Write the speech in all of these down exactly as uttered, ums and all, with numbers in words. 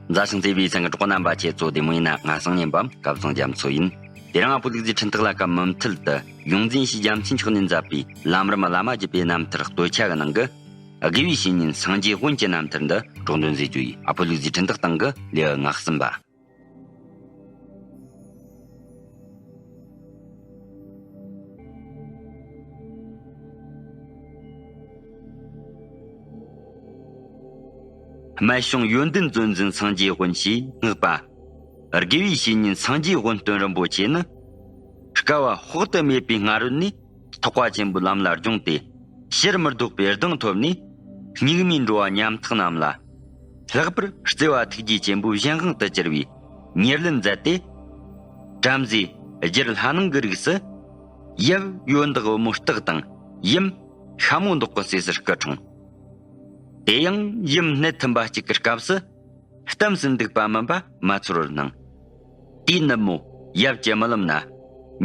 མཛའ་ཞིང་བརྩེ་བའི་ཚང་གི་གྲོགས་པོ་རྣམ་པ་ཁྱེད་ཚོ་བདེ་མོ་ཡིན་ན། ང་སང་ཉིན་པའམ་སྐལ་བཟང་རྒྱ་མཚོ་ཡིན། དེ་རིང་ཨ་ཕོ་ལུག་རྫི་འཕྲིན་ཐག་ལ་ཀ་མུ་མཐུད་དུ་ཡོངས་འཛིན་ཡེ་ཤེས་རྒྱ་མཚོས་མཆོག་ནས་མཛད་པའི་ལམ་རིམ་བླ་མ་བརྒྱུད་པའི་རྣམ་ཐར་སྟོད་ཆ་གི་ནང་གི་དགེ་བའི་བཤེས་གཉེན་སངས་རྒྱས་དབོན་གྱི་རྣམ་ཐར་འདི་སྒྲོག་འདོན་མཛད་རྒྱུ་ཡིན། ཨ་ཕོ་ལུག་རྫི་འཕྲིན་ཐག་སྟེང་གི་ལེའུ་ང་གསུམ་པ། སྨད་གཤོང་ཡོན་ཏན་མཛོད་འཛིན་སངས་རྒྱས་དབོན་ཞེས་བསྔགས་པ། དགེ་བའི་བཤེས་གཉེན་སངས་རྒྱས་དབོན་སྟོན་རིན་པོ་ཆེ་ནི། སྐལ་བ་དཔག་ཏུ་མེད་པའི་སྔ་རོལ་ནས་ཐེག་པ་ཆེན་པོའི་ལམ་ལ་སྦྱོངས་ཏེ། ཕྱིར་མི་ལྡོག་པའི་གདེང་ཐོབ་ནས། སྙིགས་མའི་འགྲོ་བ་ཉམ་ཐག་རྣམས་ལ། ལྷག་པར་བརྩེ་བ་ཐུགས་རྗེ་ཆེན་པོའི་གཞན་དབང་དུ་གྱུར་པའི་ཉེར་ལེན་མཛད་དེ། བྲམ་ཟེ་རྒྱུད་ལྷ་ནང་གི་རིགས་སུ། ཡབ་ཡོན་བདག་བུ་མོ་སྟག་དང་ཡུམ་ཤ་མོ་མདོག་གི་སྲས་སུ་སྐུ་འཁྲུངས། དེ་ཡང་ཡུམ་སྣེ་ཐུམ་པ་གཅིག་གི་སྐབས་སུ། གཏམ་སྲིད་འདུག་པ་མིན་པ་མ་ཚོར་བར་སྣང་། དེའི་ནུབ་མོ་ཡབ་ཀྱི་རྨི་ལམ་ན།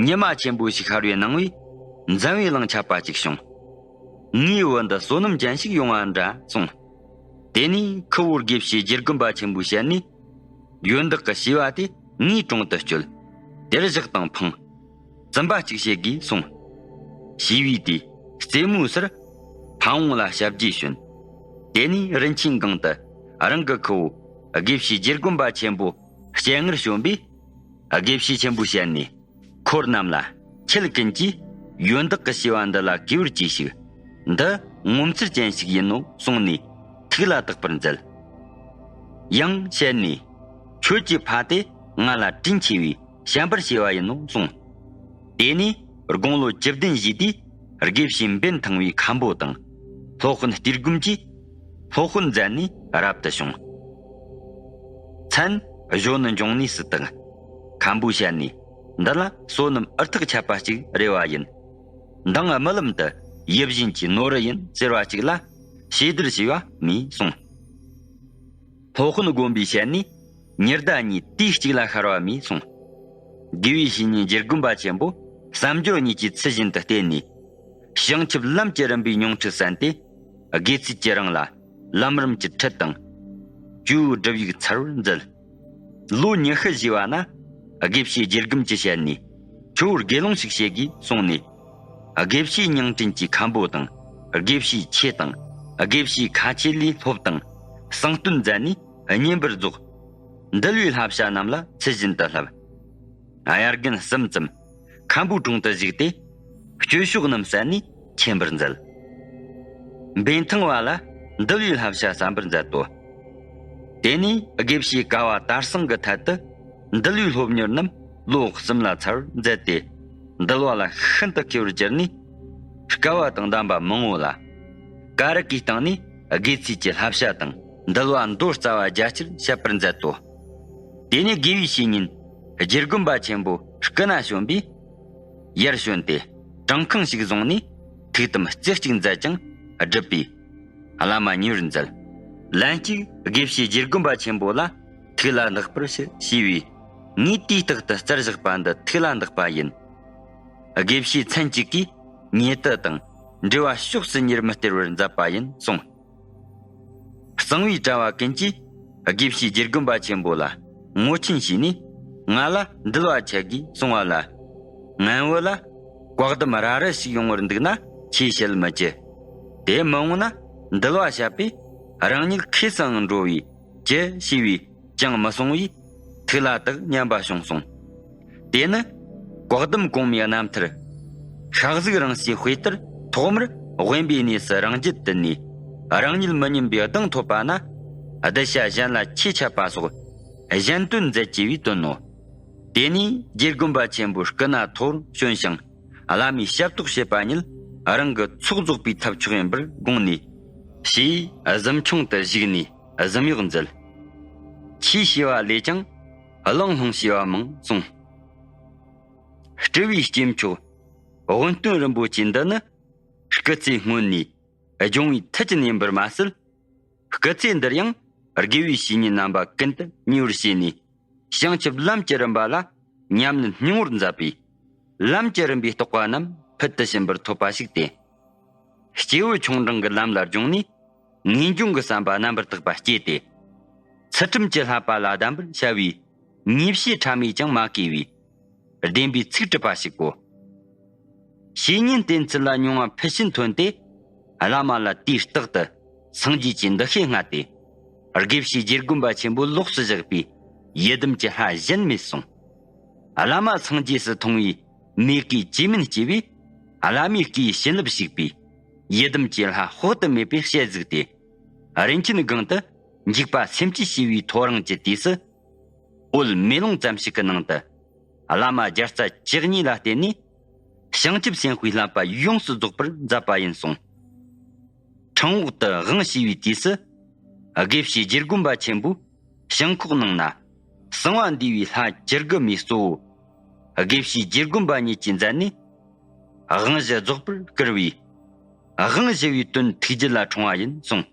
ཉི་མ་ཆེན་པོ་ཞིག་ཤར་བའི་སྣང་བས། འཛམ་བུའི་གླིང་ཁྱབ་པ་ཅིག་བྱུང་། ངའི་བུ་འདི་བསོད་ནམས་ཅན་ཞིག་ཡོང་བ་འདྲ་གསུངས། དེ་ནས་ཁུ་བོ་དགེ་བཤེས་རྒྱལ་དགོན་པ་ཆེན་པོའི་ཞལ་ནས། ཡོན་བདག་གི་ཞེས་པ་དེ་ངའི་དྲུང་དུ་བསྐྱོད། དེར་བཞག་དང་འཕངས། བཙུན་པ་གཅིག་བྱེད་དགོས་གསུངས། ཞེས་པའི་དེ་རྩེ་མོའི་སར་ཕ་བོང་ལ་ཞབས་རྗེས་བྱོན། དེ་ནས་རིན་ཆེན་སྒང་དུ་རང་གི་ཁུ་བོ་དགེ་བཤེས་རྒྱལ་དགོན་པ་ཆེན་པོ་སྤྱན་སྔར་བྱོན་པས། དགེ་བཤེས་ཆེན་པོའི་ཞལ་ནས། འཁོར་རྣམས་ལ་ཁྱེད་ཀུན་གྱིས་ཡོན་བདག་གི་ཞེས་པ་འདི་ལ་གུས་པར་གྱིས་ཤིག། འདི་ངོ་མཚར་ཅན་ཞིག་ཡིན་ནོ་གསུངས་ནས་ཐུགས་ལ་བཏགས་པར་མཛད། ཡང་ཞལ་ནས། ཁྱོད་ཀྱི་ཕ་དེ་ང་ལ་དྲིན་ཆེ་བས་བྱམས་པར་བྱས་པ་ཡིན་ནོ་གསུངས། དེ་ནས་དགུང་ལོ་བཅུ་བདུན་བཞེས་དུས་དགེ་བཤེས་འབེན་ཐང་བའི་མཁན་པོ་དང་སློབ་དཔོན་གཏེར་སྒོམ་གྱིས་སློབ་དཔོན་མཛད་ནས་རབ་ཏུ་བྱུང་། མཚན་གཞོན་ནུ་འབྱུང་གནས་སུ་བཏགས། མཁན་པོའི་ཞལ་ནས། འདི་ལ་བསོད་ནམས་ཨུར་ཐག་ཆད་པ་ཅིག་རེ་བ་ཡིན། མདང་རྨི་ལམ་དུ་ཡིད་བཞིན་གྱི་ནོར་བུ་ཡིན་ཟེར་བ་ཅིག་ལ་ཞེ་བདར་བྱས་པ་མེད་གསུངས། སློབ་དཔོན་དགོན་པའི་ཞལ་ནས། ཉི་ཟླ་གཉིས་དུས་གཅིག་ལ་ཤར་བ་མེད་གསུངས། དགེ་བའི་བཤེས་གཉེན་རྒྱལ་དགོན་པ་ཆེན་པོ་བསམ་སྦྱོར་གཉིས་ཀྱི་ཚུལ་བཞིན་དུ་བལྟས་ནས། བྱང་ཆུབ་ལམ་གྱི་རིམ་པའི་མྱོང་འཕྲོད་གསན་ཏེ། དགེ་ཚུལ་གྱི་རིང་ལ་ལམ་རིམ་གྱི་ཁྲིད་དང་། སྤྱོད་པའི་སྒྲུབ་ཡིག་ཚར་བར་མཛད། ལོ་ཉི་ཤུ་བཞེས་པ་ན་དགེ་བཤེས་རྒྱལ་སྒོམ་གྱི་ཞལ་ནས། ཁྱོད་དགེ་སློང་ཞིག་བྱེད་དགོས་གསུངས་ནས། དགེ་བཤེས་ཉང་བྲན་གྱི་མཁན་པོ་དང་དགེ་བཤེས་ཆེ་དང་དགེ་བཤེས་ཁ་ཆེ་ལས་སློབ་དང་གསང་སྟོན་མཛད་ནས་བསྙེན་པར་རྫོགས། འདུལ་བའི་བསླབ་བྱ་རྣམས་ལ་ཚུལ་བཞིན་དུ་བསླབས། དབྱར་དགུན་གསུམ་ཙམ་མཁན་པོའི་དྲུང་དུ་བཞུགས་ཏེ། སྤྱོད་ཕྱོགས་རྣམས་གསན་ནས་མཁྱེན་པར་མཛད། འབེན་ཐང་བ་ལ་འདུལ་བའི་བསླབ་བྱ་གསན་པར་མཛད་དོ། དེ་ནས་དགེ་བཤེས་ཀ་བ་དར་སེང་གི་ཐད་དུ་འདུལ་བའི་སློབ་གཉེར་རྣམས་ལོ་གསུམ་ལ་ཚར་བར་མཛད་དེ། འདུལ་བ་ལ་ཤིན་ཏུ་མཁས་པར་གྱུར་ནས། སྐལ་བ་དང་ལྡན་པ་མང་བོ་ལ། ཀ་རུ་ཀའི་སྟེང་ནས་དགེ་ཚུལ་གྱི་བསླབ་བྱ་དང་འདུལ་བ་མདོ་རྩ་བ་རྒྱ་ཆེར་བཤད་པར་མཛད་དོ། དེ་ནས་དགེ་བའི་བཤེས་གཉེན་རྒྱལ་དགོན་པ་ཆེན་པོ་སྐུ་ན་བྱོན་པས། ཡར་བྱོན་ཏེ་བྲང་ཁང་ཞིག་བཟུང་ནས་ཐུགས་དམ་རྩེ་གཅིག་མཛད་ཅིང་སྒྲུབ་པས། བླ་མ་མཉེས་པར་མཛད། ལན་གཅིག་དགེ་བཤེས་རྒྱལ་དགོན་པ་ཆེན་པོ་ལ་ཐུགས་ལ་འདག་པར་ཞུ་ཞེས་པས། ངས་དུས་རྟག་ཏུ་རྩལ་བཞག་པ་འདི་ཐུགས་ལ་འདག་པ་ཡིན། དགེ་བཤེས་མཚན་གཅིག་གིས་ཉེ་དུ་དང་འབྲེལ་བ་ཕྱོགས་སུ་ཉེར་མི་སྟེར་བར་མཛད་པ་ཡིན་གསུངས། གཙང་བའི་གྲྭ་བ་ཀུན་གྱིས་དགེ་བཤེས་རྒྱལ་དགོན་པ་ཆེན་པོ་ལ་ངོ་ཆེན་བྱས་ནས། ང་ལ་འདུལ་བ་འཆད་དགོས་གསུང་བ་ལ། ངན་བུ་ལ་བཀག་སྡོམ་ར་རི་ཞིག་ཡོང་བར་འདུག་ན་ཆེས་བཤད་མི་བགྱི། དེ་མི་འོང་ན་འདུལ་བ་བཤད་པས་རང་ཉིད་ཁེ་སང་འགྲོ་བས་ཅི་ཞེས་པས་ཅང་མི་གསུང་བས། ཐུགས་ལ་དག་སྙམ་པ་བྱུང་གསུངས། དེ་ནི་བཀག་སྡོམ་གོང་མའི་རྣམ་ཐར། ཤ་གཟུགས་རིང་བསྲེལ་དཔེ་ལྟར་ཐོག་མར་དབེན་པའི་གནས་སུ་རང་རྒྱུད་དུ་གནས། རང་ཉིད་མི་ཉམས་པའི་གདེང་ཐོབ་པ་ན། གདུལ་བྱ་གཞན་ལ་ཆོས་འཆད་པ་སོགས་གཞན་དོན་མཛད་ཅེས་པའི་དོན་ནོ། དེ་ནས་རྗེ་དགོན་པ་ཆེན་པོའི་སྐུ་ན་ཐོར་བྱོན་ཞིང་། བླ་མའི་ཞབས་ཏོག་བྱེད་པ་ཉིད་རང་གི་ཚོགས་རྫོགས་པའི་ཐབས་མཆོག་ཡིན་པར་དགོངས་ནས། ཞེས་གཟིམ་ཆུང་དུ་བཞུགས་ནས་གཟིམ་གཡོག་མཛད། ཆོས་ཞེས་པ་ལས་ཀྱང་གླེང་སློང་ཞེས་པ་མང་གསུངས། སྤྲུལ་པའི་སྐྱེས་མཆོག་དབོན་སྟོན་རིན་པོ་ཆེ་འདི་ནི། སྐུ་ཚེ་སྔོན་ནས་སྦྱོང་བའི་མཐུ་ཅན་ཡིན་པར་མ་ཟད། སྐུ་ཚེ་འདིར་ཡང་དགེ་བའི་བཤེས་གཉེན་རྣམ་པ་ཀུན་ཏུ་མཉེས་པར་བྱས་ནས། བྱང་ཆུབ་ལམ་གྱི་རིམ་པ་ལ་ཉམས་ལེན་སྙིང་བོར་མཛད་པས། ལམ་གྱི་རིམ་པའི་རྟོགས་པ་རྣམས་ཕུལ་དུ་ཕྱིན་པར་ཐོབ་པ་ཞིག་སྟེ། སྐྱེས་བུ་ཆུང་འབྲིང་གི་ལམ་ལ་སྦྱོང་ནས། ངེས་འབྱུང་གི་བསམ་པ་རྣམ་པར་དག་པ་སྐྱེས་ཏེ། ཚུལ་ཁྲིམས་ཀྱི་བསླབ་པ་ལ་གདམས་པར་བྱ་བའི་ཉེས་བྱས་ཕྲ་མས་ཀྱང་མ་གོས་པའི་བདེན་པའི་ཚིག་གྲུབ་པ་ཞིག་གོ། བཤེས་གཉེན་བསྟེན་ཚུལ་ལ་མྱོང་བ་ཕུལ་ཕྱིན་ཐོན་ཏེ། བླ་མ་ལ་དུས་རྟག་ཏུ་སངས་རྒྱས་ཀྱི་འདུ་ཤེས་མངའ་སྟེ། དགེ་བཤེས་རྗེ་དགོན་པ་ཆེན་པོ་ལོགས་སུ་བཞག་པའི་ཡི་དམ་གྱི་ལྷ་གཞན་མེད་གསུངས། བླ་མ་སངས་རྒྱས་སུ་མཐོང་བའི་མོས་གུས་ཇེ་སྨིན་སྐྱེ་བས། བླ་མའི་བཀའི་བྱིན་རླབས་ཞུགས་པས། ཡི་དམ་གྱི་ལྷ་དཔག་ཏུ་མེད་པའི་ཞལ་གཟིགས་ཏེ། རིན་ཆེན་སྒང་དུ་འཇིགས་པ་སེམས་ཅན་ཞི་བའི་ཐོ་རངས་ཀྱི་དུས་སུ། བོད་མེ་ལོང་ཙམ་ཞིག་གི་ནང་དུ། བླ་མ་བརྒྱ་རྩ་བཅུ་གཉིས་ལ་བརྟེན་ནས། བྱང་ཆུབ་སེམས་དཔའི་བསླབ་པ་ཡོངས་སུ་རྫོགས་པར་མཛད་པ་ཡིན་གསུངས། ཁྲང་འོག་ཏུ་དབང་བྱས་པའི་དུས་སུ། དགེ་བཤེས་རྗེ་དགོན་པ་ཆེན་པོའི་བྱང་ཁོག་ནང་ན། གསང་བ་འདུས་པའི་ལྷ་བཅུ་དགུ་མའི་གཙོ་བོ། དགེ་བཤེས་རྗེ་དགོན་པ་ཉིད་ཀྱིས་མཛད་ནས། དབང་བཞི་རྫོགས་པར་བསྐུར་བས། དབང་བཞི་པའི་དོན་ཐུགས་རྒྱུད་ལ་འཁྲུངས་པ་ཡིན་གསུངས།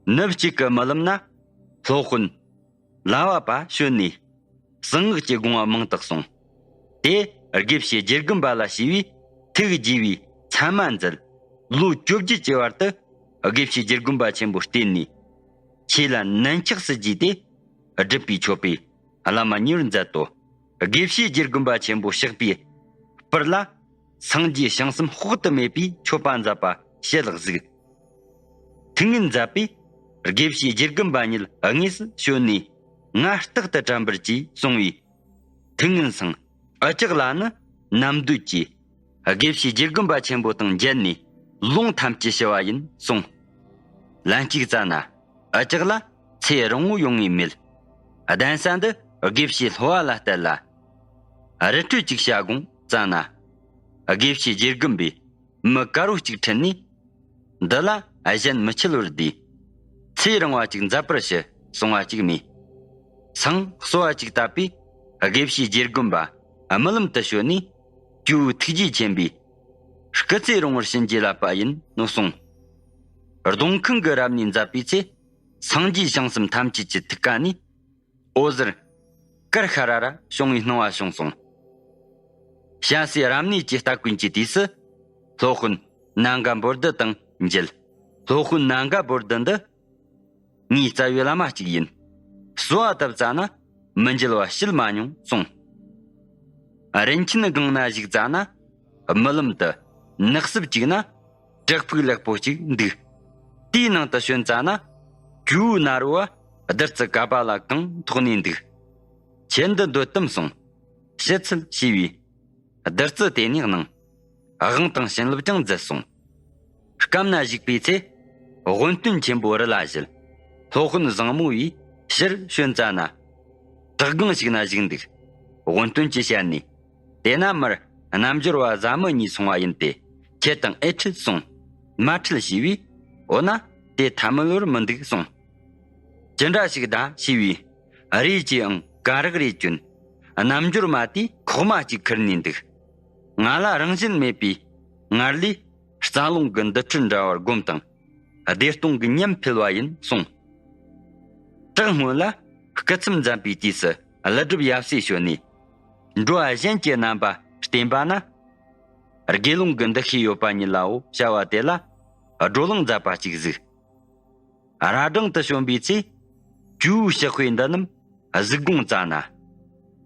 ནུབ་གཅིག་གི་རྨི་ལམ་ན། སློབ་དཔོན་ལ་བ་པ་བྱོན་ནས། གསང་སྔགས་ཀྱི་དགོངས་པ་མང་དག་གསུངས། དེ་དགེ་བཤེས་རྗེ་དགོན་པ་ལ་ཞུས་པས། ཐུགས་དགྱེས་པའི་མཚན་མ་མཛད། ལོ་བཅོ་བརྒྱད་ཀྱི་བར་དུ་དགེ་བཤེས་རྗེ་དགོན་པ་ཆེན་པོ་བསྟེན་ནས། ཆོས་ལ་ནན་ཆགས་སུ་བགྱིས་ཏེ། སྒྲུབ་པའི་མཆོད་པས་བླ་མ་མྱུར་མཛད་དོ། དགེ་བཤེས་རྗེ་དགོན་པ་ཆེན་པོ་གཤེགས་པའི་སྤུར་ལ། སངས་རྒྱས་བྱང་སེམས་དཔག་ཏུ་མེད་པའི་མཆོད་པ་མཛད་པ་ཞལ་གཟིགས། ཐུགས་ངན་མཛད་པས། དགེ་བཤེས་རྗེ་དགོན་པ་ཉིད་དངོས་སུ་བྱོན་ནས། ང་རྟག་ཏུ་དྲན་པར་གྱིས་གསུང་བས། ཐུགས་ངན་སངས། འུ་ཅག་ལ་ནི་ནམ་འདོད་ཀྱིས། དགེ་བཤེས་རྗེ་དགོན་པ་ཆེན་པོ་དང་མཇལ་ནས། ལུང་ཐམས་ཅད་ཞུ་བ་ཡིན་གསུངས། ལན་གཅིག་ཙ་ན། འུ་ཅག་ལ་ཚེ་རིང་བོ་ཡོང་ངེས་མེད། གདན་ས་འདི་དགེ་བཤེས་སློབ་པ་ལ་གཏད་ལ། རི་ཁྲོད་ཅིག་བྱ་དགོངས་ཙ་ན། དགེ་བཤེས་རྗེ་དགོན་པས་མི་དཀར་བོ་ཅིག་ཁྲིད་ནས། འདི་ལ་གཞན་མི་འཆི་བར་བསྡུས། ཚེ་རིང་བ་ཅིག་མཛད་པར་ཞུ་གསུང་བ་ཅིག་སྨྲས། སང་གསོལ་བ་ཅིག་བཏབ་པས། དགེ་བཤེས་རྗེ་དགོན་པ་རྨི་ལམ་དུ་བྱོན་ནས། ཇོ་བོའི་ཐུགས་རྗེ་ཆེན་པོས། སྐུ་ཚེ་རིང་བར་བྱིན་གྱིས་བརླབས་པ་ཡིན་ནོ་གསུངས། རྫོང་ཁང་གི་རབ་གནས་མཛད་པའི་ཚེ། སངས་རྒྱས་བྱང་སེམས་ཐམས་ཅད་ཀྱི་ཐུགས་ཀ་ནས། འོད་ཟེར་དཀར་ཤ་ར་ར་བྱུང་བའི་སྣང་བ་བྱུང་གསུངས། བྱ་སའི་རབ་གནས་ཀྱི་སྟ་གོན་གྱི་དུས་སུ། སློབ་དཔོན་ནཱ་ག་བོ་དྷི་དང་མཇལ། སློབ་དཔོན་ནཱ་ག་བོ་དྷི་འདི། ངའི་རྩ་བའི་བླ་མ་གཅིག་ཡིན། གསོལ་བ་བཏབ་ཙ་ན་མི་མཇལ་བ་བྱེད་མ་མྱོང་གསུངས། རིན་ཆེན་སྒང་ན་བཞུགས་ཙ་ན། རྨི་ལམ་དུ་ནགས་གསེབ་ཅིག་ན། བྲག་ཕུག་ལེགས་པོ་ཅིག་འདུག། དེའི་ནང་དུ་བྱོན་ཙ་ན། ཇོ་བོའི་ནཱ་རོ་བ་བདུད་རྩི་ཀ་པཱ་ལ་གང་ཐོགས་ནས་འདུག། ཁྱེད་འདི་འདོད་དམ་གསུངས། ཕྱི་ཚུལ་ཞུས་པས། བདུད་རྩི་དེ་ནས་གནང་། དབང་དང་བྱིན་རླབས་ཀྱང་མཛད་གསུངས། སྐམ་ན་བཞུགས་པའི་ཚེ། དབོན་སྟོན་ཆེན་པོ་རི་ལ་བཞད། སློབ་དཔོན་བཟང་མོ་བའི་ཕྱིར་བྱོན་ཙ་ན། བྲག་སྒང་ཞིག་ན་བཞུགས་འདུག། དབོན་སྟོན་གྱི་ཞལ་ནས། དེ་ན་མར་རྣལ་འབྱོར་བ་བཟའ་མི་གཉིས་སོང་བ་ཡིན་ཏེ། ཁྱེད་དང་ཨེ་འཕྲད་གསུངས། མ་འཕྲད་ཞུས་པས། འོ་ན་དེ་ཐ་མལ་པོར་མི་འདུག་གསུངས། ཅི་འདྲ་ཞིག་གདའ་ཞུས་པས། རས་ཀྱིས་ཨང་ག་རག་རེ་གྱོན། རྣལ་འབྱོར་མ་དེས་ཁོག་མ་གཅིག་ཁུར་ནས་འདུག། ང་ལ་རང་བཞིན་མེད་པའི་སྔར་ལས་རྩ་རླུང་གི་འདུ་འཕྲོད་འདྲ་བར་སྒོམ་དང་བདེ་སྟོང་གི་ཉམས་འཕེལ་བ་ཡིན་གསུངས། བྲག་སྔོན་ལ་སྐུ་མཚམས་འཛོམས་པའི་དུས་སུ་ཀླུ་སྒྲུབ་ཡབ་སྲས་བྱོན་ནས། འགྲོ་བ་གཞན་གྱི་རྣམ་པ་བསྟན་པ་ན། དགེ་སློང་གི་འདུ་ཤེས་ཡོད་པ་ཉིད་ལའོ་བྱ་བ་དེ་ལ་བགྲོ་གླེང་མཛད་པ་གཅིག་གཟིགས། ར་སྦྲང་དུ་བྱོན་པའི་ཚེ། ཇོ་བོའི་ཕྱག་དཔེ་འདི་རྣམས་གཟིགས་དགོངས་ཙ་ན།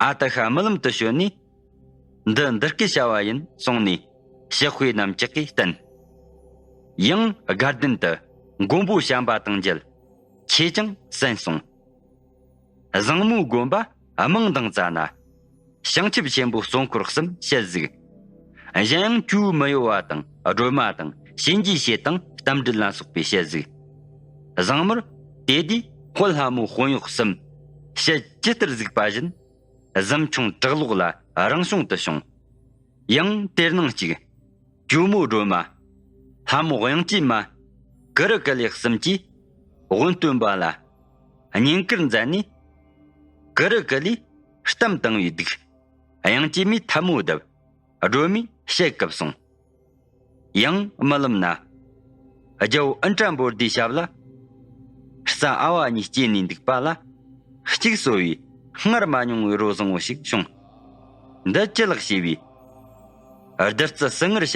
ཨ་ཏི་ཤ་རྨི་ལམ་དུ་བྱོན་ནས། འདི་འདི་སྐད་བྱ་བ་ཡིན་གསུངས་ནས། ཕྱག་དཔེ་རྣམས་ཅག་གིས་བསྟན། ཡང་དགའ་ལྡན་དུ་མགོན་པོ་བྱམས་པ་དང་མཇལ། ཁྱེད་ཀྱང་གསན་གསུངས། བཟང་མོའི་དགོན་པ་རྨང་དང་ཙ་ན། བྱང་ཆུབ་ཆེན་པོའི་གཙོ་འཁོར་གསུམ་ཞལ་གཟིགས། གཞན་ཡང་ཇོ་བོའི་མི་གཡོ་བ་དང་སྒྲོལ་མ་དང་གཤིན་རྗེའི་གཤེད་དང་རྟ་མགྲིན་ལ་སོགས་པའི་ཞལ་གཟིགས། བཟང་མོར་དེ་དུས་དཔལ་ལྷ་མོའི་དཔོན་གཡོག་གསུམ། ཞལ་ཇི་ལྟར་གཟིགས་པ་བཞིན། གཟིམ་ཆུང་བྲག་ལོགས་ལ་རང་བྱུང་དུ་བྱུང་། ཡང་དེར་སྣང་གཅིག། ཇོ་མོ་སྒྲོལ་མ། ལྷ་མོ་དབྱངས་ཅན་མ། ཀུ་རུ་ཀུ་ལེ་གསུམ་གྱིས་དབོན་སྟོན་པ་ལ་བསྙེན་བཀུར་མཛད་ནས། ཀུ་རུ་ཀུ་ལེས་གཏམ་བཏང་བའི་སྡིག། དབྱངས་ཅན་མས་ཐལ་མོ་བརྡབ། སྒྲོལ་མས་ཞལ་བཀབ་གསུངས། ཡང་རྨི་ལམ་ན། རྒྱལ་པོ་ཨིནྡྲ་བྷོ་དྷིའི་ཞབས་ལ། རྩྭ་ཨ་བ་གཉིས་སྐྱེས་ནས་འདུག་པ་ལ། གཅིག་གསོ་བའི་སྔར་མ་མྱོང་བའི་རོ་བཟང་བོ་ཞིག་བྱུང་། འདི་ཅི་ལགས་ཞེས་པས། བདུད་རྩི་ཟིལ་མངར་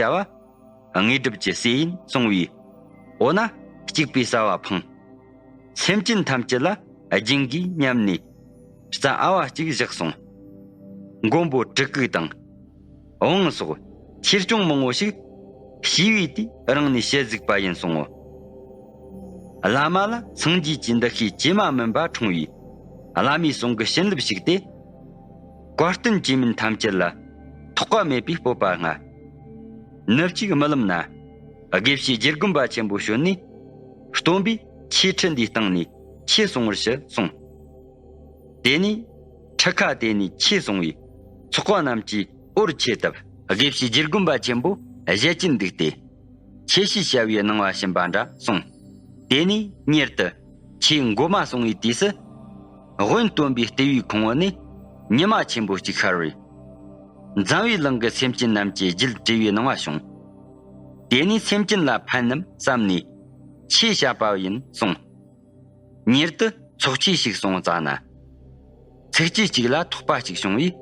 བྱ་བ། དངོས་གྲུབ་ཀྱི་ཟས་ཡིན་གསུང་བས། འོ་ན་སྐྱུགས་པའི་ཟ་བ་འཕངས། སེམས་ཅན་ཐམས་ཅད་ལ་ སྦྱིན་གྱིས་སྙམ་ནས་རྩྭ་ཨ་བ་གཅིག་བཞག་སོང་། མགོན་པོ་གྲི་གུག་དང་། བང་སོགས་ཆོས་སྐྱོང་མང་བོ་ཞིག་ཞི་བའི་དུས་རང་ནས་ཞལ་གཟིགས་པ་ཡིན་གསུང་ངོ་། བླ་མ་ལ་སངས་རྒྱས་ཀྱི་འདུ་ཤེས་ཇེ་མ་སྨིན་པ་འཁྲུངས་པས། བླ་མའི་གསུང་གི་བྱིན་རླབས་ཞུགས་ཏེ། བཀའ་བསྟན་བཅོས་མིན་ཐམས་ཅད་ལ་ཐོགས་པ་མེད་པའི་སྤོབས་པ་མངའ། ནུབ་གཅིག་རྨི་ལམ་ན། དགེ་བཤེས་རྗེ་དགོན་པ་ཆེན་པོ་བྱོན་ནས། སྟོན་པས་ཆོས་ཁྲིད་འདིའི་སྟེང་ནས་ཆོས་གསུང་བར་ཞུ་གསུངས། དེ་ནས་ཁྲི་ཁ་དེ་ནས་ཆོས་གསུང་བས་ཚོགས་པ་རྣམས་ཀྱིས་འོར་ཆེ་བཏབ། དགེ་བཤེས་རྗེ་དགོན་པ་ཆེན་པོ་ཞལ་གྱིས་འདུག་སྟེ། ཆོས་ཞུས་བྱ་བའི་གནང་བ་བྱིན་པ་འདྲ་གསུངས། དེ་ནས་མྱུར་དུ་ཆོས་མགོ་མ་གསུང་བའི་དུས་སུ། དབོན་སྟོན་པའི་ལྟེ་བའི་ཁོང་བུ་ནས་ཉི་མ་ཆེན་པོ་གཅིག་ཤར་བས། འཛམ་བུའི་གླིང་གི་སེམས་ཅན་རྣམས་ཀྱི་རྒྱུད་བྲི་བའི་གནང་བ་བྱུང་། དེ་ནས་སེམས་ཅན་ལ་ཕན་ནམ་བསམ་ནས་ཆོས་བཤད་པ་ཡིན་གསུངས། མྱུར་དུ་ཚོགས་ཆོས་ཤིག་གསུང་ཙ་ན། ཚིགས་བཅད་གཅིག་ལ་ཐོགས་པ་གཅིག་བྱུང་བས་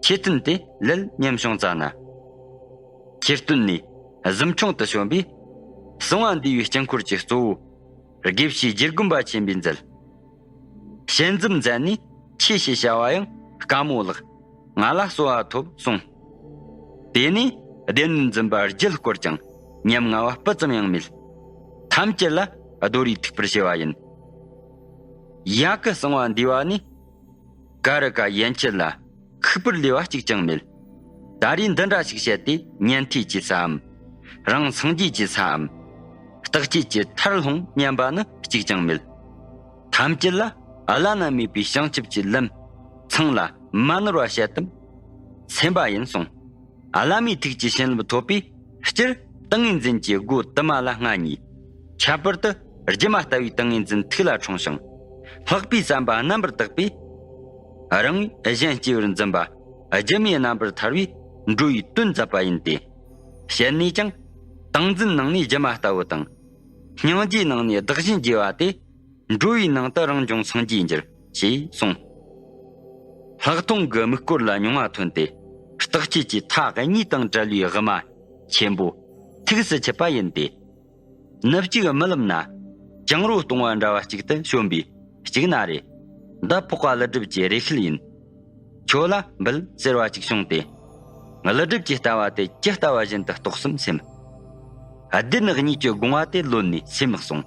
ཆོས་བསྟན་དེ་ལེགས་ཉམས་བྱུང་ཙ་ན། ཆོས་སྟོན་ནས་གཟིམ་ཆུང་དུ་བྱོན་པས། གསང་བ་འདུས་པའི་དཀྱིལ་འཁོར་གྱི་གཙོ་བོ་དགེ་བཤེས་རྗེ་དགོན་པ་ཆེན་པོས་མཛད། ཞལ་འཛུམ་མཛད་ནས་ཆོས་ཞེས་བྱ་བ་ཡང་དཀའ་མོ་ལགས། ང་ལ་གསོལ་བ་ཐོབ་གསུངས། དེ་ནས་སྡེ་སྣོད་འཛིན་པ་རྒྱུད་བསྐོར་ཀྱང་ཉམ་ང་བ་སྤུ་ཙམ་ཡང་མེད། ཐམས་ཅད་ལ་རྡོ་རིང་ཐུག་པར་བྱས་པ་ཡིན། ཡ་གི་གསང་བ་འདུས་པ་ནས་ཀ་རུ་ཀ་ཡན་ཆད་ལ་ཁུག་པར་ལུས་པ་གཅིག་ཀྱང་མེད། ད་རེས་འདི་འདྲ་ཞིག་བཤད་དེ་ཉན་ཐོས་ཀྱི་སའམ། རང་སངས་རྒྱས་ཀྱི་སའམ། བརྟག་དཔྱད་ཀྱི་མཐར་ལྷུང་སྙམ་པ་ནི་གཅིག་ཀྱང་མེད། ཐམས་ཅད་ལ་བླ་ན་མེད་པའི་བྱང་ཆུབ་ཀྱི་ལམ་ཚང་ལ་མ་ནོར་བ་བཤད་དམ། སེམས་པ་ཡིན་གསུངས། བླ་མའི་ཐུགས་ཀྱི་བྱིན་རླབས་ཐོབ་པས་སྤྱིར་ཏིང་ངེ་འཛིན་གྱི་སྒོ་དུ་མ་ལ་མངའ་ཉེ། ཁྱད་པར་དུ་སྒྱུ་མ་ལྟ་བུའི་ཏིང་ངེ་འཛིན་ཐུགས་ལ་འཁྲུངས་ཤིང་། ལྷག་པའི་བསམ་པ་རྣམ་པར་དག་པས། རང་གཞན་སྐྱེ་བར་འཛིན་པ་སྒྱུ་མའི་རྣམ་པར་ཐར་བའི་འགྲོ་བའི་དོན་མཛད་པ་ཡིན་ཏེ། བཤད་ནས་ཀྱང་ཏིང་འཛིན་ནང་ནས་སྒྱུ་མ་ལྟ་བུ་དང་། སྙིང་རྗེའི་ནང་ནས་བདག་གཞན་བརྗེ་བ་སྟེ། འགྲོ་བའི་ནང་དུ་རང་བྱུང་སངས་རྒྱས་འགྱུར་ཞེས་གསུངས། ལྷག་མཐོང་གི་མིག་སྐོར་ལ་མྱོང་བ་ཐོན་ཏེ། བརྟག་དཔྱད་ཀྱི་མཐའ་གཉིས་དང་བྲལ་བའི་དབུ་མ་ཆེན་པོ་ཐུགས་སུ་ཆུད་པ་ཡིན་ཏེ། ནུབ་གཅིག་རྨི་ལམ་ན་གྱང་རོ་གཏོང་བ་འདྲ་བ་གཅིག་ཏུ་བྱོན་པས་གཅིག་ན་རེ། འདི་འཕགས་པ་ཀླུ་སྒྲུབ་ཀྱི་རེ་ཤུལ་ཡིན། ཁྱོད་ལ་འབུལ་ཟེར་བ་གཅིག་བྱུང་སྟེ། ཀླུ་སྒྲུབ་ཀྱི་ལྟ་བ་དེ་ཇི་ལྟ་བ་བཞིན་དུ་རྟོགས་སམ་སེམས། བདུད་ནག་གཉིས་ཀྱི་དགོངས་པ་དེ་ལོན་ནས་སེམས་གསུངས།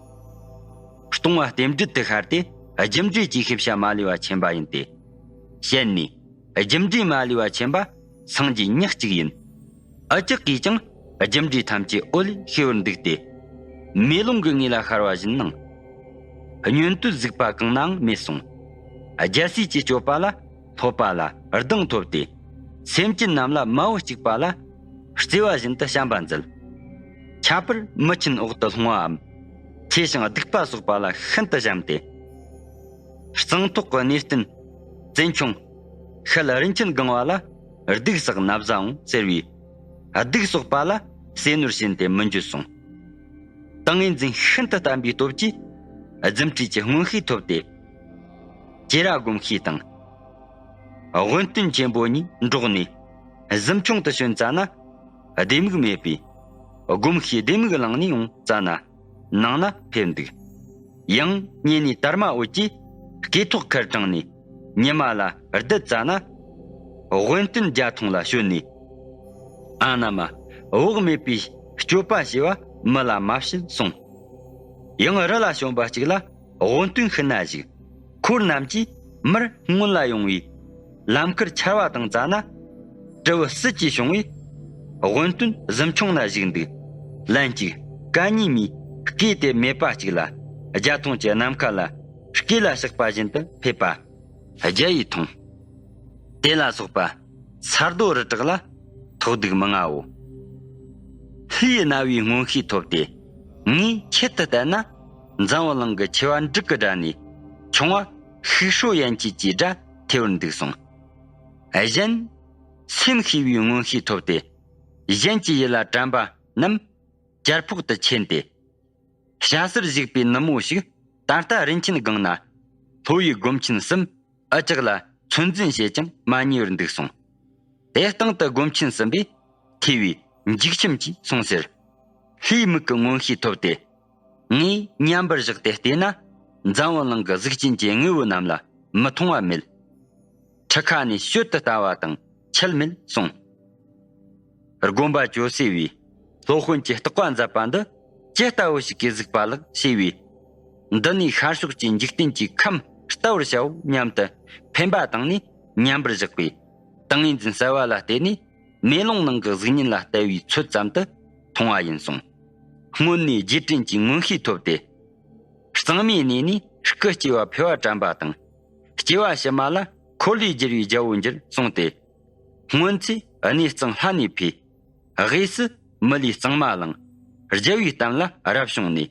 སྟོང་བ་རྟེན་འབྲེལ་དུ་ཤར་ཏེ་རྒྱུ་འབྲས་ཀྱི་ཤེས་བྱ་མ་ལུས་པ་ཆེན་པ་ཡིན་ཏེ། བཤད་ནས་རྒྱུ་འབྲས་མ་ལུས་པ་ཆེན་པ་སངས་རྒྱས་ཉག་གཅིག་ཡིན། འུ་ཅག་གིས་ཀྱང་རྒྱུ་འབྲས་ཐམས་ཅད་འོད་ལས་ཤེས་པར་འདུག་སྟེ། མེ་ལོང་གི་ངོས་ལ་ཤར་བ་བཞིན་སྣང་། བསྙོན་དུ་གཟིགས་པ་གང་ནའང་མེད་གསུངས། རྒྱལ་སྲས་ཀྱི་སྤྱོད་པ་ལ་སློབ་པ་ལ་གདེང་ཐོབ་སྟེ། སེམས་ཅན་རྣམས་ལ་མ་བུ་གཅིག་པ་ལ་བརྩེ་བ་བཞིན་དུ་བྱམས་པ་མཛད། ཁྱད་པར་མི་ཆེན་འོག་ཏུ་ལྷུང་བའམ། ཆེ་ཞིང་སྡིག་པ་གསོག་པ་ལ་ཤིན་ཏུ་བྱམས་ཏེ། གཙང་ཐོག་གི་གནས་བརྟན་བཙན་ཆུང་། ཤེལ་རིན་ཆེན་སྒང་བ་ལ་སྡིག་བསགས་ན་བཟའ་འོང་ཟེར་བས། སྡིག་གསོག་པ་ལ་ཟས་ནོར་བྱིན་ཏེ་མི་འགྱོད་གསུངས། ཏིང་ངེ་འཛིན་ཤིན་ཏུ་བརྟན་པའི་སྟོབས་ཀྱིས་རྫུ་འཕྲུལ་གྱི་མངོན་ཤེས་ཐོབ་སྟེ། ཅེ་ར་སྒོམ་ཤེས་དང་། དབོན་སྟོན་ཆེན་པོ་གཉིས་འགྲོགས་ནས་གཟིམ་ཆུང་དུ་བྱོན་ཙ་ན། ལྡེ་མིག་མེད་པས། སྒོམ་ཤེས་ལྡེ་མིག་བླངས་ནས་ཡོང་ཙ་ན། ནང་ན་ཕེབས་འདུག། ཡང་ཉེ་ནས་དར་མ་འོད་ཀྱིས་སྐེ་ཐོག་ཁར་དྲངས་ནས་ཉི་མ་ལ་བསྡད་ཙ་ན། དབོན་སྟོན་རྒྱ་མཐོང་ལ་བྱོན་ནས། ཨ་ན་མ། བག་མེད་པའི་སྤྱོད་པ་ཞེས་པ་མི་ལ་མ་བྱེད་གསུངས། ཡང་རི་ལ་བྱོན་པ་གཅིག་ལ་དབོན་སྟོན་ཤི་ན་བཞུགས། འཁོར་རྣམས་ཀྱིས་མར་སྔོན་ལ་ཡོང་བའི་ལམ་ཁར་ཆར་བ་དང་བཙའ་ན། སྤྲེའུ་སྲིད་ཀྱིས་བྱུང་བས། དབོན་སྟོན་གཟིམ་ཆུང་ན་བཞུགས་འདུག། ལན་གཅིག་ཀ་ཉི་མའི་སྐེ་དེ་མེད་པ་གཅིག་ལ་རྒྱ་མཐོང་གི་ནམ་མཁའ་ལ་སྐེ་ལ་གཤེགས་པ་བཞིན་དུ་ཕེབས་པ། རྒྱ་ཡིས་མཐོང་། དེ་ལ་སོགས་པ་ས་རྡོ་རི་བྲག་ལ་ཐོགས་སྡུག་མི་མངའ་འོ། ལྷའི་རྣ་བའི་མངོན་ཤེས་ཐོབ་སྟེ། ངས་ཆེད་དུ་བལྟས་ན་འཛམ་བུ་གླིང་གི་ཆེ་བ་འབྲུག་གི་སྒྲ་ནས་ཆུང་བ་ཤིག་ཧྲོ་ཡན་ཆད་ཀྱི་སྒྲ་ཐོས་པར་འདུག་གསུངས། གཞན་སེམས་ཤེས་པའི་མངོན་ཤེས་ཐོབ་སྟེ། གཞན་གྱི་ཡིད་ལ་དྲན་པ་རྣམས་གྱལ་ཕོག་ཏུ་ཕྱིན་ཏེ། ཞྭ་སར་བཞུགས་པའི་ནུབ་མོ་ཞིག་ད་ལྟ་རིན་ཆེན་སྒང་ན་ལྷོ་ཡི་སྒོམ་ཆེན་གསུམ་འུ་ཅག་ལ་ཚོད་འཛིན་བྱེད་ཀྱང་མ་ཉེས་པར་འདུག་གསུངས། དེ་སྟེང་དུ་སྒོམ་ཆེན་གསུམ་པས་ཐོས་པས་འཇིགས་ཆུམ་གྱིས་གསུངས་ཟེར། ལྷའི་མིག་གི་མངོན་ཤེས་ཐོབ་སྟེ། ངས་མཉམ་པར་བཞག་སྟེ་བལྟས་ན། འཛམ་བུ་གླིང་གི་གཟུགས་ཅན་གྱི་དངོས་པོ་རྣམས་ལ་མི་མཐོང་བ་མེད། ཁྲི་ཁ་ནས་ཤོད་དུ་ལྟ་བ་དང་ཁྱད་མེད་གསུངས། དགོན་པ་ཇོ་སྲས་པས་སློབ་དཔོན་གྱི་རྟོགས་པ་མཛད་པ་འདི་ཇི་ལྟ་བུ་ཞིག་གིས་གཟིགས་པ་ལགས་ཞེས་པས། འདི་ནི་ཤར་ཕྱོགས་ཀྱི་འཇིག་རྟེན་གྱི་ཁམས་ལྟ་བུར་བྱའོ་སྙམ་དུ་འཕེན་པ་བཏང་ནས་མཉམ་པར་བཞག་པས། ཏིང་ངེ་འཛིན་གསལ་བ་ལ་བརྟེན་ནས་མེ་ལོང་ནང་གི་གཟུགས་བརྙན་ལ་ལྟ་བའི་ཚོད་ཙམ་དུ་མཐོང་བ་ཡིན་གསུངས། སྔོན་ནས་རྗེས་དྲན་གྱི་མངོན་ཤེས་ཐོབ་སྟེ། གཙང་མའི་གནས་ནས་སྐུ་སྐྱེ་བ་ཕོ་བ་དྲན་པ་དང་། སྐྱེ་བ་ཕྱི་མ་ལ་འཁོར་ལོས་སྒྱུར་བའི་རྒྱལ་པོ་འགྱུར་གསུངས་ཏེ། སྔོན་ཚེ་གནས་གཙང་ལྷ་ནས་ཕེབས། དབུས་སུ་མི་ལུས་གཙང་མ་བླངས། རྒྱལ་བའི་གཏམ་ལ་རབ་བྱུང་ནས།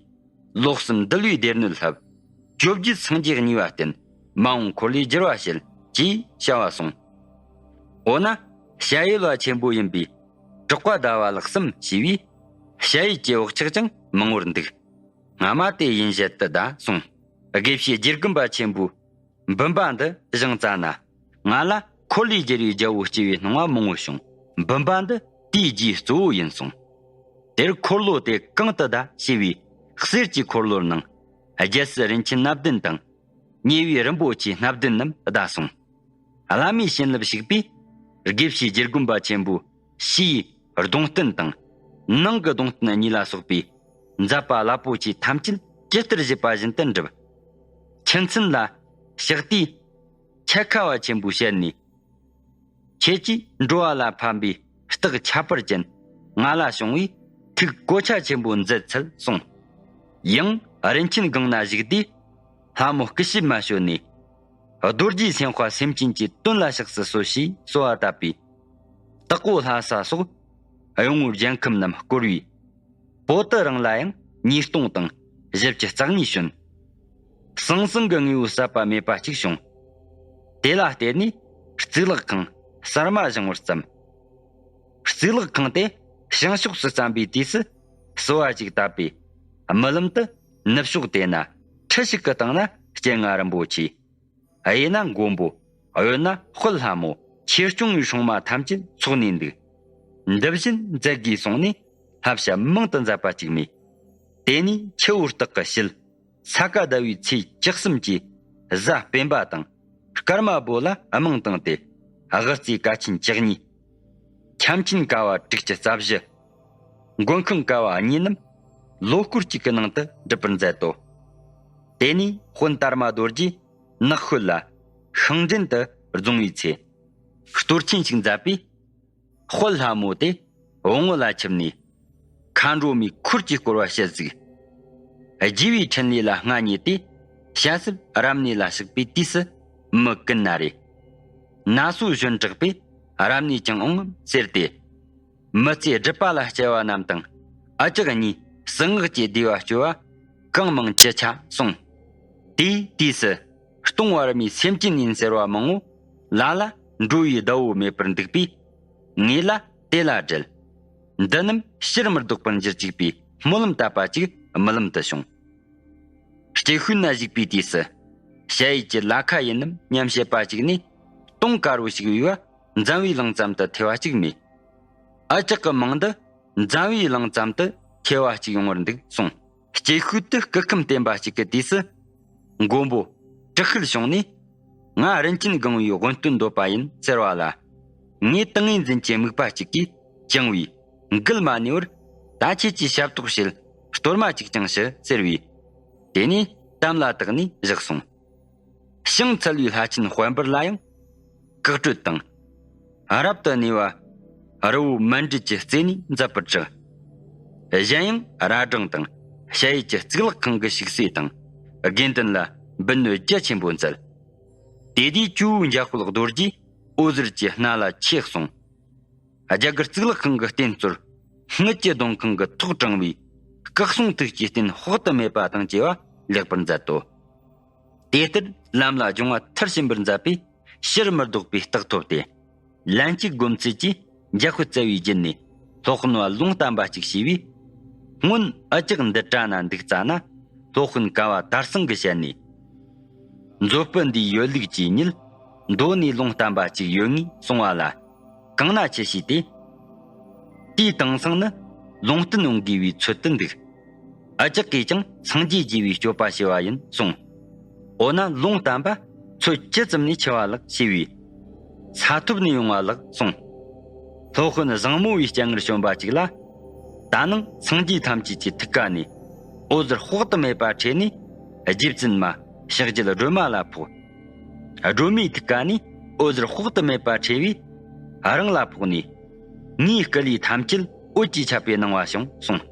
ལོ་གསུམ་འདུལ་བའི་སྡེ་སྣོད་བསླབ། བཅོ་བརྒྱད་སངས་རྒྱས་གཉིས་པ་བསྟེན། མ་འོངས་འཁོར་ལོས་སྒྱུར་བ་བྱེད། ཅེས་བྱ་བ་གསུངས། འོ་ན་ཞ་ཡི་ལ་ཆེན་པོ་ཡིན་པས་གྲགས་པ་ཟླ་བ་ལགས་སམ་ཞེས་པས། ཞ་ཡི་གྱི་བག་ཆགས་ཀྱང་མང་བོར་འདུག། སྔ་མ་དེ་ཡིན་བཞེད་དུ་གདའ་གསུངས། དགེ་བཤེས་རྗེ་དགོན་པ་ཆེན་པོས་འབུམ་པ་འདི་བཞེངས་ཙ་ན། ང་ལ་འཁོར་ལོས་སྒྱུར་བའི་རྒྱལ་པོ་སྐྱེ་བའི་སྣང་བ་མང་བོ་བྱུང་། འབུམ་པ་འདི་དེའི་རྗེས་གཙོ་བོ་ཡིན་གསུངས། དེར་འཁོར་ལོ་དེ་གང་དུ་གདའ་ཞེས་པས། གསེར་གྱི་འཁོར་ལོར་སྣང་། རྒྱལ་སྲིད་རིན་ཆེན་སྣ་བདུན་དང་། ཉེ་བའི་རིན་པོ་ཆེ་སྣ་བདུན་རྣམས་གདའ་གསུངས། བླ་མའི་བྱིན་རླབས་ཞུགས་པས། དགེ་བཤེས་རྗེ་དགོན་པ་ཆེན་པོའི་ཕྱིའི་གདུང་རྟེན་དང་། ནང་གི་གདུང་རྟེན་གཉིས་ལ་སོགས་པའི་མཛད་པ་རླབས་པོ་ཆེ་ཐམས་ཅད་ཇི་ལྟར་བཞེད་པ་བཞིན་དུ་འགྲུབ། ཁྱིམ་མཚན་ལ་ཕྱག་བལྟས་འཆད་ཁ་བ་ཆེན་པོས་བཤད་ནས། ཁྱེད་ཀྱིས་འགྲོ་བ་ལ་ཕན་པའི་རྟགས་ཁྱད་པར་ཅན་ང་ལ་བྱུང་བས་ཐུགས་གོ་ཆ་ཆེན་པོ་མཛད་འཚལ་གསུངས། ཡང་རིན་ཆེན་སྒང་ན་བཞུགས་དུས་ལྷ་མོ་སྐུ་ཞབས་མ་བྱོན་ནས། རྡོ་རྗེ་སེམས་དཔའ་སེམས་ཅན་གྱི་དོན་ལ་གཤེགས་སུ་གསོལ་ཞེས་གསོལ་བ་བཏབ་པས། དྭགས་པོ་ལྷ་ས་སོགས་གཡོ་ངོར་རྒྱལ་ཁམས་རྣམས་བསྐོར་བས། པོ་ཏི་རང་ལ་ཡང་ཉིས་སྟོང་དང་བཞི་བཅུ་རྩ་གཉིས་བྱོན། ཟང་ཟིང་གི་དངོས་པོ་ཟད་པ་མེད་པ་གཅིག་བྱུང་། དེ་ལ་བརྟེན་ནས་གཙུག་ལག་ཁང་གསར་མ་བཞེངས་པར་བརྩམས། གཙུག་ལག་ཁང་དེ་བྱང་ཕྱོགས་སུ་བརྩམས་པའི་དུས་སུ་བསུ་བ་ཅིག་བཏབ་པས། རྨི་ལམ་དུ་ནུབ་ཕྱོགས་དེ་ན་ཁྲི་ཞིག་གི་སྟེང་ན་སྤྱན་སྔ་རིན་པོ་ཆེ། གཡས་ན་མགོན་པོ། གཡོན་ན་དཔལ་ལྷ་མོ། ཆོས་སྐྱོང་བའི་སྲུང་མ་ཐམས་ཅད་ཚོགས་ནས་འདུག། འདི་བཞིན་མཛད་དགོས་གསུངས་ནས་བསླབ་བྱ་མང་དུ་མཛད་པ་གཅིག་མེད། དེ་ནས་ཆུ་བོ་སྟག་གི་ཞལ། ས་ག་ཟླ་བའི་ཚེས་བཅུ་གསུམ་གྱི་གཟའ་སྤེན་པ་དང་སྐར་མ་བོ་ལ་རྨང་བཏིང་སྟེ། དབུ་རྩེ་ཀ་ཆེན་བཅུ་གཉིས། ཁྱམས་ཆེན་ཀ་བ་དྲུག་ཅུ་རྩ་བཞི། མགོན་ཁང་ཀ་བ་གཉིས་རྣམས་ལོ་སྐོར་གཅིག་གི་ནང་དུ་འགྲུབ་པར་མཛད་དོ། དེ་ནས་དཔོན་དར་མ་རྡོ་རྗེ་ནགས་ཤོད་ལ་ཤིང་འདྲེན་དུ་རྫོང་བའི་ཚེ། གཏོར་ཆེན་ཞིག་མཛད་པས། དཔལ་ལྷ་མོ་དེ་བོང་བུ་ལ་ཆིབས་ནས། མཁའ་འགྲོ་མའི་འཁོར་གྱིས་བསྐོར་བ་བྱེད་གཟིགས། རྒྱས་པའི་འཕྲིན་ལས་ལ་མངའ་བརྙེས་ཏེ། ཞལ་ཟབ་རབ་གནས་ལ་གཤེགས་པའི་དུས་སུ་མི་ཀུན་ན་རེ། ན་སོ་གཞོན་དྲགས་པས་རབ་གནས་ཀྱང་འོང་ངམ་ཟེར་ཏེ། མི་ཚེ་སྒྲུབ་པ་ལ་སྐྱེལ་བ་རྣམས་དང་། འུ་ཅག་གཉིས་གསང་སྔགས་ཀྱི་བདེ་བ་སྤྱོད་པ་གང་མང་ཅི་ཆ་གསུངས། དེའི་དུས་སུ་སྟོང་བར་མའི་སེམས་ཅན་ཡིན་ཟེར་བ་མང་བོ་ལ་ལ་འགྲོ་བའི་ཟླ་བོ་མེད་པར་འདུག་པས། ངེད་ལ་དེ་ལ་འབྲེལ། འདི་རྣམས་ཕྱིར་མི་ལྡོག་པར་འགྱུར་ཅིག་པའི་སྨོན་ལམ་བཏབ་པ་ཅིག་རྨི་ལམ་དུ་བྱུང་། སྐྱེ་ཤུལ་ན་བཞུགས་པའི་དུས་སུ། ཞ་ཡི་གི་ལ་ཁ་ཡིན་ནམ་སྙམ་བྱེད་པ་ཅིག་ནས་སྟོང་དཀར་བོ་ཞིག་བུས་པ་འཛམ་བུའི་གླིང་ཙམ་དུ་ཐལ་བ་གཅིག་མེད། འུ་ཅག་གི་མིང་འདི་འཛམ་བུའི་གླིང་ཙམ་དུ་ཁྱེར་བ་གཅིག་ཡོང་བར་འདུག་གསུངས། སྐྱེ་ཤུལ་དུ་སྐུ་ཁམས་བརྟན་པ་ཞིག་གི་དུས་སུ། མགོན་པོ་དྲག་ཤུལ་བྱུང་ནས། ང་རིན་ཆེན་སྒང་བའི་དབོན་སྟོན་འདོད་པ་ཡིན་ཟེར་བ་ལ། ངས་ཏིང་ངེ་འཛིན་གྱི་དམིགས་པ་གཅིག་གིས་བཅིངས་པས་འགུལ་མ་ནུས་པར། ད་ཁྱེད་ཀྱིས་ཞབས་ཏོག་བྱེད། གཏོར་མ་གཅིག་ཀྱང་ཞུ་ཟེར་བས། དེ་ནས་གཏམ་ལ་བརྟགས་ནས་བཞག་སོང་། ཞིང་འཚལ་བའི་ལྷ་ཆེན་དཔལ་འབར་ལ་ཡང་བཀའ་གྲོས་དང་། རབ་ཏུ་གནས་པ་རི་བོ་མཎྜལ་གྱི་རྩེ་ནས་མཛད་པར་གྲགས། གཞན་ཡང་རྭ་སྒྲེང་དང་ཞ་ཡི་གི་གཙུག་ལག་ཁང་གི་ཞིག་རྩེ་དང་དགེ་འདུན་ལ་འབུལ་ནོད་རྒྱ་ཆེན་པོ་མཛད། དེ་དུས་ཇོ་བོ་འཇམ་དཔལ་རྡོ་རྗེས་འོད་ཟེར་གྱི་སྣ་ལ་ཆས་གསུངས། རྒྱ་གར་གཙུག་ལག་ཁང་གི་རྟེན་གཙོར་དངུལ་གྱི་སྡོང་ཁང་གི་ཐོག་དྲངས་པའི་སྐུ་གསུང་ཐུགས་ཀྱི་རྟེན་དཔག་ཏུ་མེད་པ་དང་བཅས་པ་ལེགས་པར་མཛད་དོ། དེ་ལྟར་ལམ་ལ་སྦྱོང་བ་མཐར་ཕྱིན་པར་མཛད་པས་ཕྱིར་མི་ལྡོག་པའི་རྟགས་ཐོབ་སྟེ། ལན་གཅིག་སྒོམ་ཚུལ་གྱིས་འཇམ་དཔལ་རྩ་བའི་རྒྱུད་ནས་སློབ་དཔོན་པ་ལུང་བསྟན་པ་གཅིག་བྱས་པས། སྔོན་འུ་ཅག་འདི་གྲྭ་ན་འདུག་ཙ་ན་སློབ་དཔོན་ཀ་བ་དར་སེང་གི་ཞལ་ནས། མཛོད་སྤུ་འདིའི་ཡོད་ལུགས་ཀྱི་ཉིད། མདོ་ནས་ལུང་བསྟན་པ་གཅིག་ཡོད་ངེས་གསུང་བ་ལ། གང་ན་ཆི་ཞུས་ཏེ། དེའི་དེང་སང་ནི་ལུང་བསྟན་འོང་དགོས་པའི་ཚོད་དུ་འདུག། འུ་ཅག་གིས་ཀྱང་སངས་རྒྱས་རྒྱས་པའི་སྤྱོད་པ་བྱས་པ་ཡིན་གསུངས། འོ་ན་ལུང་བསྟན་པ་ཚོད་ཅི་ཙམ་ནས་ཆེ་བ་ལགས་ཞེས་པས། ས་ཐོབ་ནས་ཡོང་བ་ལགས་གསུངས། སློབ་དཔོན་བཟང་མོ་བའི་སྤྱན་སྔར་བྱོན་པ་གཅིག་ལ། ད་ནངས་སངས་རྒྱས་ཐམས་ཅད་ཀྱི་ཐུགས་ཀ་ནས་འོད་ཟེར་དཔག་ཏུ་མེད་པ་འཕྲོས་ནས། རྗེ་བཙུན་མ་ཕྱག་རྒྱལ་སྒྲོལ་མ་ལ་ཕོག། སྒྲོལ་མའི་ཐུགས་ཀ་ནས་འོད་ཟེར་དཔག་ཏུ་མེད་པ་འཕྲོས་པས་རང་ལ་ཕོག་ནས། ངའི་སྐུ་ལུས་ཐམས་ཅད་འོད་ཀྱི་ཆབ་པའི་སྣང་བ་བྱུང་གསུངས།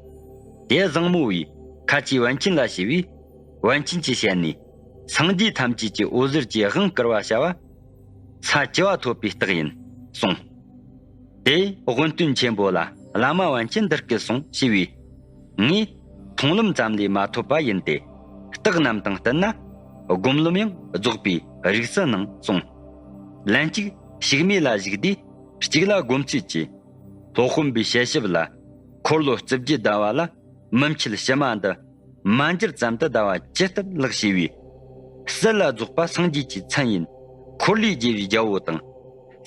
དེ་བཟང་མོ་བས་ཁ་ཆེའི་པཎ་ཆེན་ལ་ཞུས་པས། པཎ་ཆེན་གྱི་ཞལ་ནས། སངས་རྒྱས་ཐམས་ཅད་ཀྱི་འོད་ཟེར་གྱི་དབང་བསྐུར་བ་བྱ་བ། ས་བཅུ་པ་ཐོབ་པའི་རྟགས་ཡིན་གསུངས། དེ་དབོན་སྟོན་ཆེན་པོ་ལ་བླ་མ་པཎ་ཆེན་འདི་སྐད་གསུངས་ཞེས་པས། ངས་མཐོང་ལམ་ཙམ་ལས་མ་ཐོབ་པ་ཡིན་ཏེ། རྟགས་རྣམས་དང་བསྟུན་ན་སྒོམ་ལམ་ཡང་རྫོགས་པའི་རིགས་སུ་སྣང་གསུངས། ལན་གཅིག་ཞུགས་མེད་ལ་བཞུགས་དུས་གཅིག་ལ་སྒོམ་ཚུལ་གྱིས། སློབ་དཔོན་པའི་ཞལ་ཞབས་ལ་འཁོར་ལོ་བཅུ་བརྒྱད་བཟླ་བ་ལ་མི་འཆད་ཕྱི་མ་འདི། མ་འགྱུར་ཙམ་དུ་བཟླ་བ་ཇི་ལྟར་ལགས་ཞེས་པས། ཟིལ་ལ་རྫོགས་པ་སངས་རྒྱས་ཀྱི་མཚན་ཡིན། འཁོར་ལོས་རྒྱས་པའི་རྒྱལ་པོ་དང་།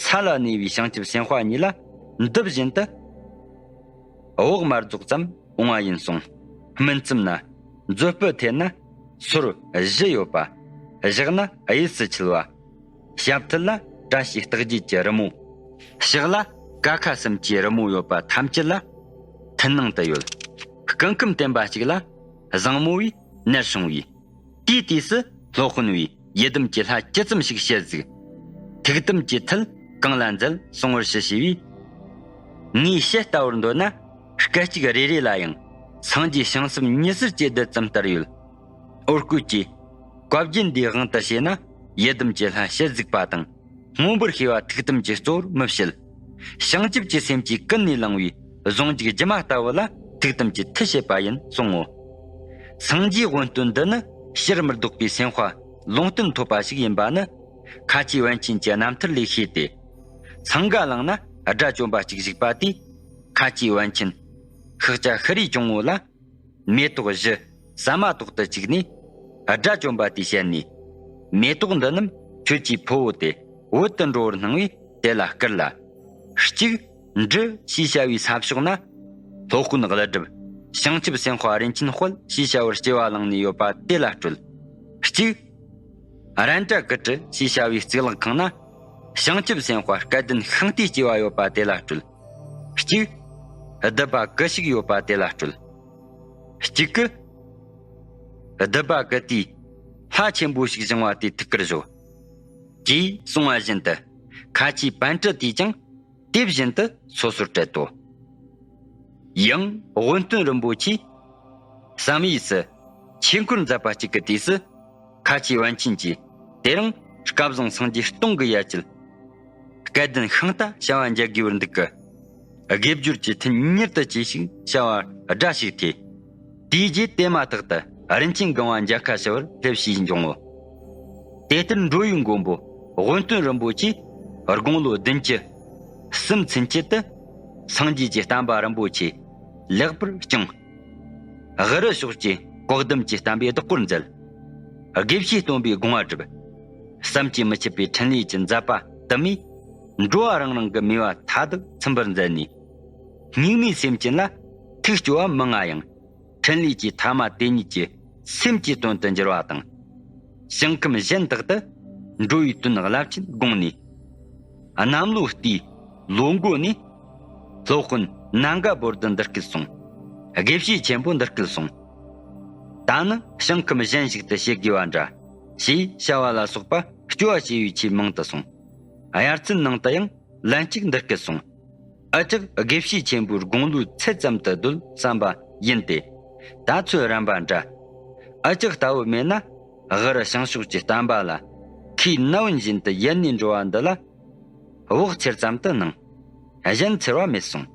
ས་ལ་གནས་པའི་བྱང་ཆུབ་སེམས་དཔའ་གཉིས་ལ་འདི་བཞིན་དུ། འོག་མ་རྫོགས་ཙམ་འོང་བ་ཡིན་གསུངས། སྨིན་མཚམས་ན་མཛོད་སྤུ་འཐེན་ན་སོར་བཞི་ཡོད་པ། བཞག་ན་གཡས་སུ་འཁྱིལ་བ། ཞབས་མཐིལ་ལ་བཀྲ་ཤིས་རྟགས་བརྒྱད་ཀྱི་རི་མོ། ཕྱག་ལ་ཀ་ཁ་གསུམ་གྱི་རི་མོ་ཡོད་པ་ཐམས་ཅད་ལ་མཐུན་སྣང་དུ་ཡོད། སྐུ་ཁམས་བརྟན་པ་གཅིག་ལ་བཟང་མོ་བའི་ནར་བྱུང་བས། དེའི་དུས་སུ་སློབ་དཔོན་བས་ཡི་དམ་གྱི་ལྷ་ཇི་ཙམ་ཞིག་བྱེད་གཟིགས། ཐུགས་དམ་གྱི་མཐིལ་གང་ལ་མཛད་གསུང་བར་ཞུ་ཞེས་པས། ངས་བཤད་ལྟ་བུར་འདོད་ན། སྐད་ཅིག་རེ་རེ་ལ་ཡང་སངས་རྒྱས་བྱང་སེམས་ཉི་ཟེར་གྱི་རྡུལ་ཙམ་ལྟར་ཡོད། འོ་སྐོལ་གྱི་བཀའ་བརྒྱུད་འདིའི་དབང་དུ་བྱས་ན། ཡི་དམ་གྱི་ལྷ་བྱེད་གཟིགས་པ་དང་། མངོན་པར་ཤེས་པ་ཐུགས་དམ་གྱི་གཙོ་བོར་མི་བྱེད། བྱང་ཆུབ་ཀྱི་སེམས་ཀྱིས་ཀུན་ནས་བསླང་བའི་གཟུངས་འཇུག་སྒྱུ་མ་ལྟ་བུ་ལ་ཐུགས་དམ་གྱི་མཐུ་བྱེད་པ་ཡིན་གསུང་ངོ་། སངས་རྒྱས་དབོན་སྟོན་འདི་ནི་ཕྱིར་མི་ལྡོག་པའི་སེམས་དཔའ་ལུང་བསྟན་ཐོབ་པ་ཞིག་ཡིན་པ་ནི། ཁ་ཆེའི་པཎ་ཆེན་གྱི་རྣམ་ཐར་ལས་ཤེས་ཏེ། འཚང་ཁ་ལངས་ན་དགྲ་བཅོམ་པ་གཅིག་བཞུགས་པ་དེས། ཁ་ཆེའི་པཎ་ཆེན་ཤཱཀྱ་ཤྲཱི་ཇོ་བོ་ལ། མེ་ཏོག་བཞི་ཟ་མ་ཏོག་ཏུ་བཅུག་ནས། དགྲ་བཅོམ་པ་དེའི་ཞལ་ནས། མེ་ཏོག་འདི་རྣམས་ཁྱོད་ཀྱི་ཕུ་བོ་སྟེ། བོད་དུ་འགྲོ་བར་སྣང་བས་དེ་ལ་བསྐུར་ལ། གཅིག་འབྲུ་ཞེས་བྱ་བའི་ས་ཕྱོགས་ན། སློབ་དཔོན་ཀླུ་སྒྲུབ། བྱང་ཆུབ་སེམས་དཔའ་རིན་ཆེན་དཔལ་ཞེས་བྱ་བར་སྐྱེ་བ་བླངས་ནས་ཡོད་པ་དེ་ལ་སྤྲོད། གཅིག་རན་ཏྲ་ཀི་ཏྲི་ཞེས་བྱ་བའི་གཙུག་ལག་ཁང་ན། བྱང་ཆུབ་སེམས་དཔའ་སྐལ་ལྡན་ཤིང་རྟའི་སྐྱེ་བ་ཡོད་པ་དེ་ལ་སྤྲོད། གཅིག་སྡུད་པ་ཀི་ཞིག་ཡོད་པ་དེ་ལ་སྤྲོད། གཅིག་གི་སྡུད་པ་ཀི་ཏིའི་ལྷ་ཆེན་པོ་ཞིག་བཞེངས་པ་དེའི་ཐུགས་ཀར་བཞག་ཅེས་གསུངས་པ་བཞིན་དུ། ཁ་ཆེའི་པཎ་ཏྲི་དེས་ཀྱང་དེ་བཞིན་དུ་སོ་སོར་སྤྲད་དོ། ཡང་དབོན་སྟོན་རིན་པོ་ཆེས་བསམ་ཡས་སུ་ཆོས་འཁོར་མཛད་པ་གཅིག་གི་དུས་སུ། ཁ་ཆེའི་པཎ་ཆེན་གྱིས་དེ་རིང་སྐལ་བཟང་སངས་རྒྱས་སྟོང་གི་ཡ་གྱལ། སྐལ་ལྡན་ཤིང་རྟ་བྱ་བ་མཇལ་དགོས་པར་འདུག་གི། དགེ་སྦྱོར་གྱི་མཐུན་མྱུར་དུ་གྱིས་ཤིག་བྱ་བ་སྒྲ་ཞིག་ཐོས། དེའི་རྗེས་དེ་མ་ཐག་ཏུ་རིན་ཆེན་སྒང་བ་མཇལ་ཁ་ཞུ་བར་སླེབས་ཞེས་འབྱུང་ངོ་། དེ་ལྟར་འགྲོ་བའི་མགོན་པོ་དབོན་སྟོན་རིན་པོ་ཆེས་དགུང་ལོ་བདུན་ཅུ་གསུམ་ཚུན་ཆད་དུ་སངས་རྒྱས་ཀྱི་བསྟན་པ་རིན་པོ་ཆེ་ལེགས་པར་བསྐྱངས། དབུ་རུ་ཕྱོགས་ཀྱི་བཀའ་གདམས་ཀྱི་བསྟན་པའི་བདག་པོར་མཛད། དགེ་བཤེས་སྟོན་པའི་དགོངས་པ་བསྒྲུབས། བསམ་གྱིས་མི་ཁྱབ་པའི་འཕྲིན་ལས་ཀྱི་མཛད་པ་དུ་མས་འགྲོ་བ་རང་རང་གི་མོས་པ་མཐའ་དག་ཚིམ་པར་མཛད་ནས། སྙིགས་མའི་སེམས་ཅན་ལ་ཐུགས་སྐྱོ་བ་མི་མངའ་ཡང་། འཕྲིན་ལས་ཀྱི་མཐའ་མ་དེ་ཉིད་ཀྱི་སེམས་ཀྱི་དོན་དུ་འགྱུར་བ་དང་། ཞིང་ཁམས་གཞན་དག་ཏུ་འགྲོ་བའི་དོན་རླབས་ཆེན་དགོངས་ནས། གནམ་ལོ་ལྟའི་ལོ་འགོ་ནས། སློབ་དཔོན་ནཱ་ག་བོ་དྷི་འདི་སྐད་གསུངས། དགེ་བཤེས་ཆེན་པོ་འདི་སྐད་གསུངས། ད་ནི་ཞིང་ཁམས་གཞན་ཞིག་ཏུ་བྱེད་དགོས་པ་འདྲ། ཞེས་བྱ་བ་ལ་སོགས་པ་སྐྱོ་བ་སྐྱེ་བའི་ཆེས་མང་དུ་གསུངས། དབྱར་ཚུལ་ནང་དུ་ཡང་ལན་གཅིག་འདི་སྐད་གསུངས། ཨ་ཅག་དགེ་བཤེས་ཆེན་པོའི་དགུང་ལོའི་ཚད་ཙམ་དུ་སྡོད་བསམ་པ་ཡིན་ཏེ། ད་ཚོད་རན་པ་འདྲ། ཨ་ཅག་ལྟ་བུ་མེད་ན། དབུ་རུ་བྱང་ཕྱོགས་ཀྱི་བསྟན་པ་ལ། ཁོའི་ན་བུན་བཞིན་དུ་ཡལ་ནས་འགྲོ་བ་འདི་ལ། བག་ཚེར་ཙམ་དུ་སྣང་། གཞན་འཚེར་བ་མེད་གསུངས།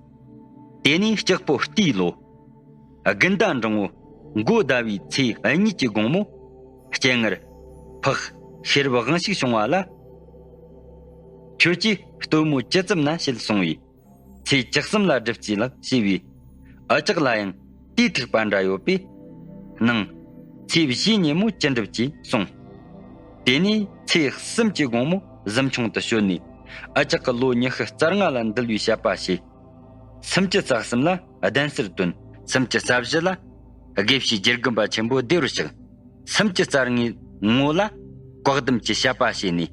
དེ་ནས་ལྕགས་ཕོ་རྟའི་ལོ། དགུན་ཟླ་འབྲིང་བོ་མགོ་ཟླ་བའི་ཚེས་གཉིས་ཀྱི་དགོང་མོ། སྤྱན་སྔར་ཕག་ཤེལ་བུ་དབང་ཕྱུག་བྱུང་བ་ལ། ཁྱོད་ཀྱིས་སྟོན་མོ་ཇི་ཙམ་ན་བྱེད་གསུང་བས། ཚེས་བཅུ་གསུམ་ལ་སྒྲུབ་རྩིས་ལགས་ཞེས་པས། ཨ་ཅག་ལ་ཡང་དེའི་ཐུགས་པ་འདྲ་ཡོད་པས། ནང་ཚེས་བཞིའི་ཉིན་མོ་ཅི་འགྲུབ་ཀྱིས་གསུངས། དེ་ནས་ཚེས་གསུམ་གྱི་དགོང་མོ་གཟིམ་ཆུང་དུ་བྱོན་ནས། ཨ་ཅག་གི་ལོ་ཉི་ཤུ་རྩ་ལྔ་ལ་འདུལ་བའི་བཤད་པ་བྱས། སུམ་ཅུ་རྩ་གསུམ་ལ་གདན་སར་བཏོན། སུམ་ཅུ་རྩ་བཞི་ལ་དགེ་བཤེས་དགྱེར་དགོན་པ་ཆེན་པོ་སྡེ་བར་གཤེགས། སུམ་ཅུ་རྩ་ལྔའི་ ངོ་ལ་བཀའ་གདམས་ཀྱི་བཤད་པ་བྱས་ནས།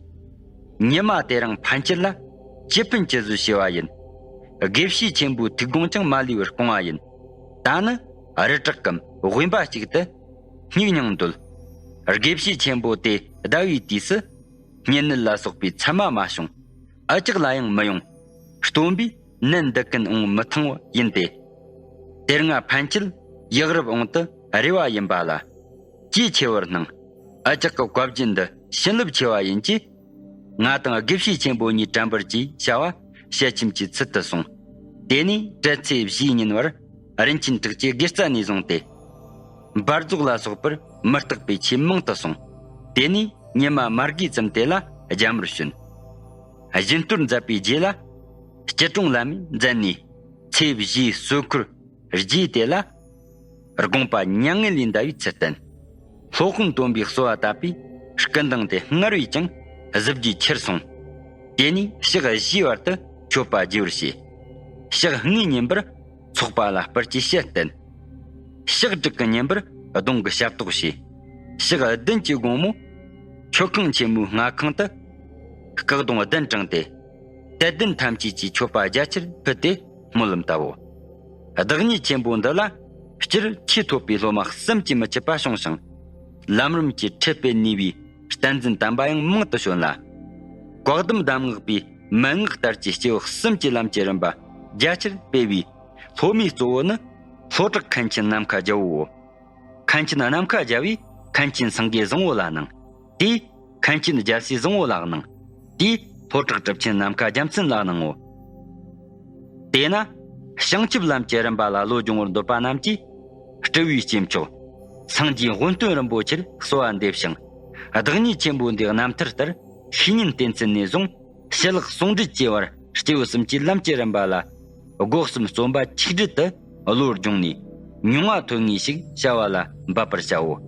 ཉི་མ་དེ་རིང་ཕན་ཆད་ལ་ཅི་ཕན་ཅི་བཟོད་བྱས་པ་ཡིན། དགེ་བཤེས་ཆེན་པོའི་ཐུགས་དགོངས་ཀྱང་མ་ལུས་པར་སྐོང་བ་ཡིན། ད་ནི་རི་བྲག་གམ་དབེན་པ་ཅིག་ཏུ་སྙིགས་མྱང་འདོད། དགེ་བཤེས་ཆེན་པོ་དེ་ཟླ་བའི་དུས་སུ་བསྙེན་གནས་ལ་སོགས་པའི་མཚན་མ་མ་བྱུང་། འུ་ཅག་ལ་ཡང་མི་ཡོང་། སྟོན་པས་ནད་འདི་ཀུན་འོང་མི་ཐང་བ་ཡིན་ཏེ། དེ་སྔ་ཕན་ཆད་ཡག་རབ་འོང་དུ་རེ་བ་ཡིན་པ་ལ། ཅིའི་ཆེ་བར་སྣང་། འུ་ཅག་གི་བཀའ་བརྒྱུད་འདི་བྱིན་རླབས་ཆེ་བ་ཡིན་གྱི། ང་དང་དགེ་བཤེས་ཆེན་པོ་གཉིས་དྲན་པར་གྱིས་བྱ་བ་ཞལ་ཆེམས་ཀྱི་ཚུལ་དུ་སོང་། དེ་ནས་སྤྲེལ་ཚེས་བཞིའི་ཉིན་བར་རིན་ཆེན་ཁྲག་ཅེས་དགེ་རྩ་ནས་བཟུང་སྟེ། འབར་རྫོགས་ལ་སོགས་པར་མི་རྟག་པའི་ཆོས་མང་དུ་གསུངས། དེ་ནས་ཉི་མ་མ་དགུའི་ཙམ་དེ་ལ་རྒྱ་མར་བྱོན། སྦྱིན་གཏོར་མཛད་པའི་རྗེས་ལ། སྐྱིད་གྲོང་བླ་མའི་མཛད་ནས་ཚེས་བཞིའི་གསོལ་འཁོར་རྗེས་དེ་ལ། དགོངས་པ་མྱ་ངན་ལས་འདའ་བའི་ཚུལ་བསྟན། སློབ་དཔོན་སྟོན་པའི་གསོལ་བ་བཏབ་པས་སྐུ་མདངས་དེ་སྔར་བས་ཀྱང་གཟི་བརྗིད་ཆེར་སོང་། དེ་ནས་ཕྱག་བཞིའི་བར་དུ་མཆོད་པ་རྒྱས་པར་བྱས། ཕྱག་ལྔའི་ཉིན་པར་ཚོགས་པ་ལ་སྤུར་གྱི་ཞལ་བསྟན། ཕྱག་དྲུག་གི་ཉིན་པར་གདུང་གི་ཞབས་ཏོག་བྱས། ཕྱག་བདུན་གྱི་དགོང་མོ་མཆོད་ཁང་ཆེན་མོའི་སྔ་ཁང་དུ་སྐུ་གདུང་གདན་དྲངས་ཏེ། དད་ལྡན་ཐམས་ཅད་ཀྱིས་མཆོད་པ་རྒྱ་ཆེར་ཕུལ་ཏེ་སྨོན་ལམ་བཏབ་བོ། བདག་ཉིད་ཆེན་པོ་འདི་ལ་སྤྱིར་ཆོས་ཐོབ་པའི་སློབ་མ་བསམ་གྱིས་མི་ཁྱབ་པ་བྱུང་ཞིང་། ལམ་རིམ་གྱི་ཁྲིད་སྤེལ་ནུས་པའི་བསྟན་འཛིན་དམ་པ་ཡང་མང་དུ་བྱོན་ལ། བཀའ་གདམས་གདམས་ངག་པའི་མན་ངག་ལྟར་གྱི་སྐྱེས་བུ་གསུམ་གྱི་ལམ་གྱི་རིམ་པ་རྒྱ་ཆེར་སྤེལ་བའི་སློབ་མའི་གཙོ་བོ་ནི་ལྷོ་བྲག་མཁན་ཆེན་ནམ་མཁའ་རྒྱལ་བོའོ། མཁན་ཆེན་ནམ་མཁའ་རྒྱལ་བོས་མཁན་ཆེན་སེང་གེ་བཟང་བོ་ལ་གནང་། དེས་མཁན་ཆེན་རྒྱལ་སྲས་བཟང་བོ་ལ་གནང་། དེས་ལྷོ་བྲག་གྲུབ་ཆེན་ནམ་མཁའ་རྒྱལ་མཚན་ལ་གནང་ངོ་། དེས་ན་བྱང་ཆུབ་ལམ་གྱི་རིམ་པ་ལ་བློ་སྦྱོང་བར་འདོད་པ་རྣམས་ཀྱིས་སྤྲུལ་བའི་སྐྱེས་མཆོག་སངས་རྒྱས་དབོན་སྟོན་རིན་པོ་ཆེར་གསོལ་བ་འདེབས་ཤིང་། བདག་ཉིད་ཆེན་པོ་འདིའི་རྣམ་ཐར་ལྟར་ཤེས་ཉིན་བསྟེན་ཚུལ་ནས་བཟུང་། ཞི་ལྷག་ཟུང་འབྲེལ་གྱི་བར་སྐྱེས་བུ་གསུམ་གྱི་ལམ་གྱི་རིམ་པ་ལ། སྒོ་གསུམ་བརྩོན་པ་ཆིག་སྒྲིལ་དུ་བློ་སྦྱོང་ནས། མྱོང་བ་ཐོན་ངེས་ཤིག་བྱ་བ་ལ་འབད་པར་བྱའོ།